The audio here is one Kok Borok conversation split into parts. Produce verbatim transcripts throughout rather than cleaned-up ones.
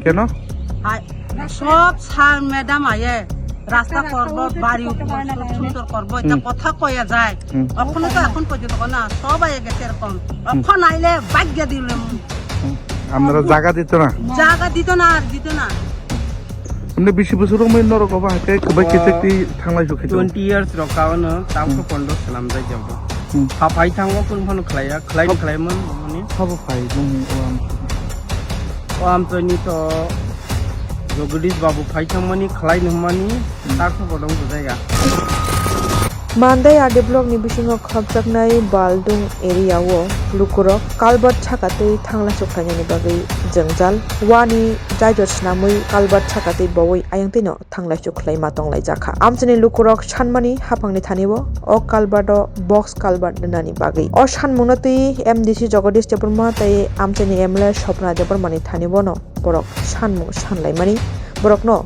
কেন? হায়, সব sir madam আয়ে রাস্তা করব, বাড়ি সুন্দর করব, এটা হুম। কথা কয়া যায়। হুম। এখনো তো এখন পর্যন্ত না, সব আয়ে গেছে এরকম। হুম। এখন আইলে ভাগ্য দিলাম। হুম। আপনারা জায়গা দিত না? জায়গা দিত না আর দিত না। আপনি বেশি বছর সময় নরক হবা, হাতে খুবই ও, খেতে একটি থাংলাই সুখে তো। Twenty years rok kaono, tang Hmm. ko kondo selam jai jabo. Hmm. Hapai thango kun phano khlaiya, khlai Hap- khlai man, mani. Habo phai, nung o am. O am toni to Jagadish Babu phai thangmani, khlai nungmani, Hmm. tak ko bodong bujaiya. Mandai R D block ni bisingo khopjaknai Baldung area o lukurok culvert saka tei thanglai suk khlainani bagwi jwngjal. Wani jaijor swnamwi culvert saka tei bowui ayang tei no thanglai chuk khlai ma tonglai jakha. Amchaini lukurok sanmani haphangni thani o, o culvert o box culvert rwnani bagwi. O sanmungno twi M D C Jagadish Debbarma tei amchaini M L A Swapna Debbarmani thani o no borok sanmung sanlaimani, borokno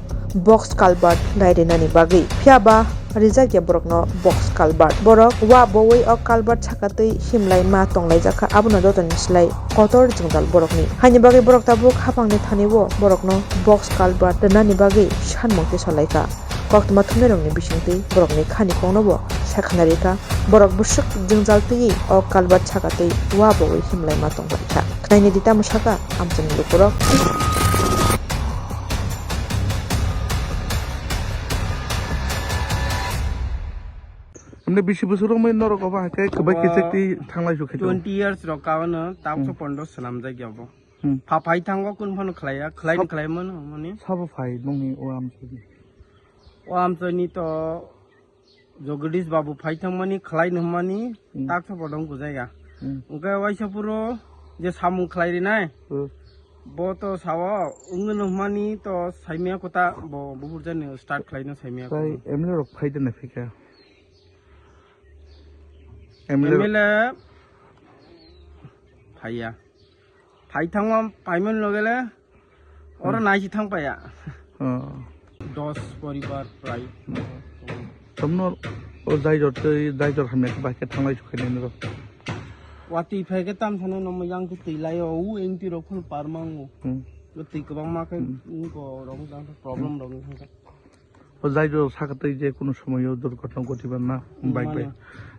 box culvert lai rwnani bagwi. Phiya ba rijak ya borokno box culvert. Borok wa bowui o culvert saka twi himlai ma tonglai jakha, abono jotoni slai kotor jwngjal borokni. Haini bagwi borok tabuk haphangni thani o borokno box culvert rwnani bagwi sanmung tisalaikha. Koktwma thumnairokni bisingtwi borokni khani kokno bo sai khna rikha. Borok bwswk jwngjal twiwi o culvert saka twi wa bowui himlai ma tonglaikha. Khnaini di tamo saka amchaini lukurok. Apni bisi bosor romwi norok obo hai khe kwbai khe chekti thanglai su khe. Twenty years rok kaono tabukso Hmm. pondo swnamjak ya bo. Hmm. Pha phai thango kun phano khlaiya, khlai Sab- khlai mano mani. Sabo phai nongni o amchaini. O amchaini to Jagadish Babu phai thangmani khlai nungmani Hmm. taksa bodong bujaiya. Hmm. Hwnkhe waisa phuru je samung khlai rinai, Hmm. bo to sao wngwi nungmani to saimya kota bo buhurjani start khlaino saimya Tei kota. M L A rok phai de na phika? M L A M L A phaiya. Phai thangma paimani logele oro Hmm. naisi thang paya. Oh. Dos poribar prai. Tomno o jaijor tei jaijor hamya khe bai khe thanglai sukhaini noro. Watwi phai khe tam thano nomo yang khe twi lai o, u engti rok phano parmango. Hmm. O twi kwbangma khe Hmm. wngkho rok wngkha problem rok wngkha. O jaijor sakatwi je kunu somoyo durghotna ghotibar na Hmm, bike bai. mane.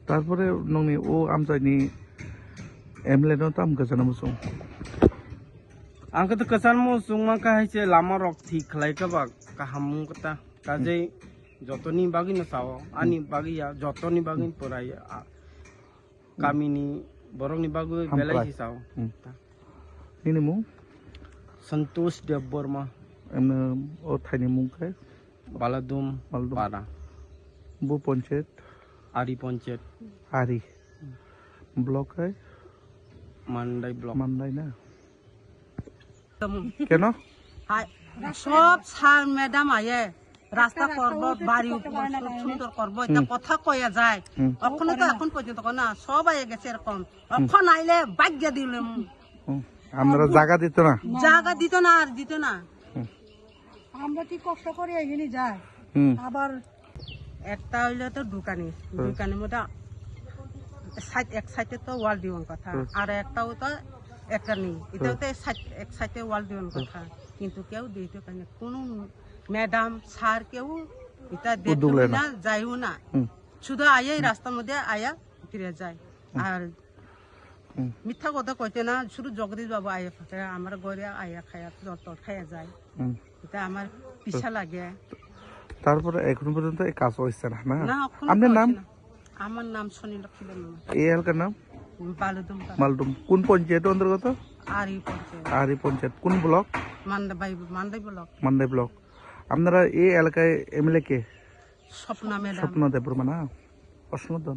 Tarpore nongni o amchaini M L A no tam kwchana muchung. Ang khe to kwchan muchung mankha hai se lama rok thik khlai kha ba kaham wng kha ta. Kajei jotoni bagwi no sao, ani bagwi ya, jotoni bagwi pura ya. A, kamini borokni bagwi Hamprai. belai se sao. Hmm. Nini mung? Santosh Debbarma. Emne o thaini mung khe? Baladum Baladum. Para. Bu ponchayat? Ari ponchayat. Ari. Block hai? Mandai block. Mandai na? Keno? হায়, সব sir madam আয়ে রাস্তা করব, বাড়ি সুন্দর করব, এটা হুম। কথা কয়া যায়। হুম। এখনো তো এখন পর্যন্ত না, সব আয়ে গেছে এরকম। এখন আইলে ভাগ্য দিলাম। হুম। আমরা জায়গা দিত না? জায়গা দিত না আর দিত না। হুম। আমরা কি কষ্ট করে এখানে যাই? হুম। আবার একটা হইলো তো দোকানি, হুম। দোকানের মধ্যে সাইড, এক সাইডে তো ওয়াল দিওয়ান কথা, হুম। আর একটাও তো একটা নেই, এটাও হুম। তো এক সাইড, এক সাইডে ওয়াল দিওয়ান হুম। কথা, কিন্তু কেউ দিতে পারে না। কোনো ম্যাডাম, স্যার কেউ এটা উদ্যোগ দেখতে নেয় না। না, যাইও না। হুম। শুধু আয়া এই হুম। রাস্তার মধ্যে আয়া ফিরে যায়। হুম। আর হুম। মিথ্যা কথা কইতে না, শুধু জগদীশ বাবু আয়া থাকে, আমার ঘরে আয়া খায়া, জল টল খায়া যায়। হুম। এটা আমার পিছা লাগে। তারপরে এখন পর্যন্ত এই কাজ হচ্ছে না, না? না, এখনো আপনার তো নাম? হচ্ছে না। আমার নাম সোনি লক্ষ্মী দেববর্মা। এই এলাকার নাম? বালুদুম পাড়া। বালুদুম। কোন পঞ্চায়েত অন্তর্গত? আরি পঞ্চায়েত। আরি পঞ্চায়েত। কোন ব্লক? মান্দাবাই, মান্দাই ব্লক। মান্দাই ব্লক। আপনারা এই এলাকায় এমএলএ কে? স্বপ্না ম্যাডাম। স্বপ্না দেববর্মা না? অসম